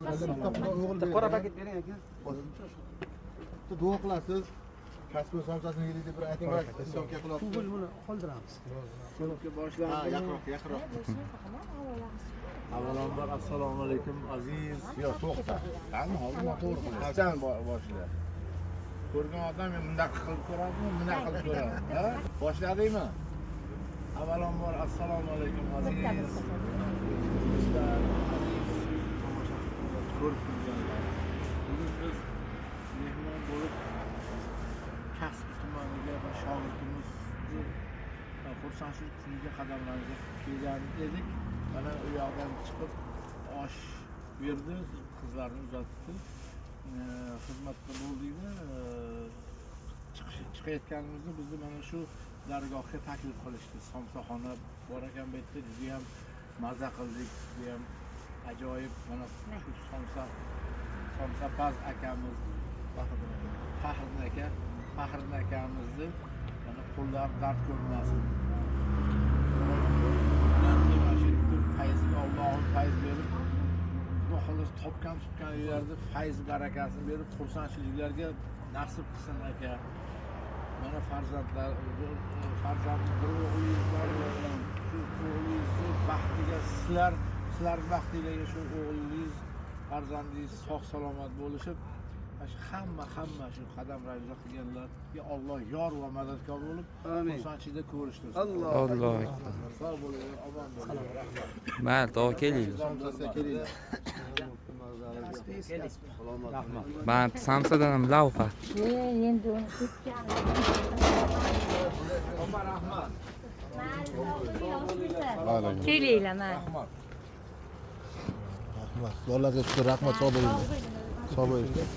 Bitta Xudo o'g'il bergan. Qora paket bering, aka. Bitta duo qilasiz. Kasbi somsasini yeydi deb bir ayting, syomka qilyapti. Google buni qoldiramiz. Syomka Ha, boshlanadi. yaqinroq, yaqinroq. Avvalambor, assalomu alaykum, aziz. Yo'q, to'xta. Qani, hozir noto'g'ri qilyapsan. Sen boshla. Ko'rgan odam bundoq qilib ko'radimi, bundoq qilib ko'radi. Ha? Boshladingmi? Avvalambor, assalomu alaykum, aziz do'stlar, aziz tomosha ko'rib turganlar. Bugun biz mehmon bo'lib Kasbi tumaniga bir shogirdimizni xursandchilik kuniga qadamlarga kelgan edik. Mana u yoqdan chiqib osh berdi, qizlarni uzatdi. Xizmatda bo'ldikda, chiqayotganimizda bizni mana shu dargohga taklif qilishdi. Somsaxona bor ekan bu yerda, judayam maza qildik, judayam ajoyib mana shu somsapaz akamiz Faxriddin aka, Faxriddin akamizni mana qo'llari dard ko'rmasin. Mana shu yerda fayzga Allohim fayz berib, Xudo xohlasa topgan tutgan yerlarda fayz barakasini berib, xursandchiliklarga nasib qilsin, aka. Mana farzandlar, farzand bir o'g'lingiz bor, shu o'g'lingizni baxtiga sizlar baxtinglarga shu o'g'lingiz, farzandingiz sog' salomat bo'lishib, mana shu hamma shu qadam rangja qilganlarga Alloh yor va madadkor bo'lib, Amin. xursandchilikda ko'rishtirsin. Alloh. Alloh akbar. Sog' bo'linglar, omon bo'linglar, rahmat. Mayli, tog'a, kelinglar. Somsasiga kelinglar. Rahmat. Man samsadan ham lavha. Endi uni ketgani. Opa, rahmat. Kelinglar, mayli. Rahmat. Rahmat. Allohga shukr, rahmat, sog' bo'linglar. Sog' bo'linglar.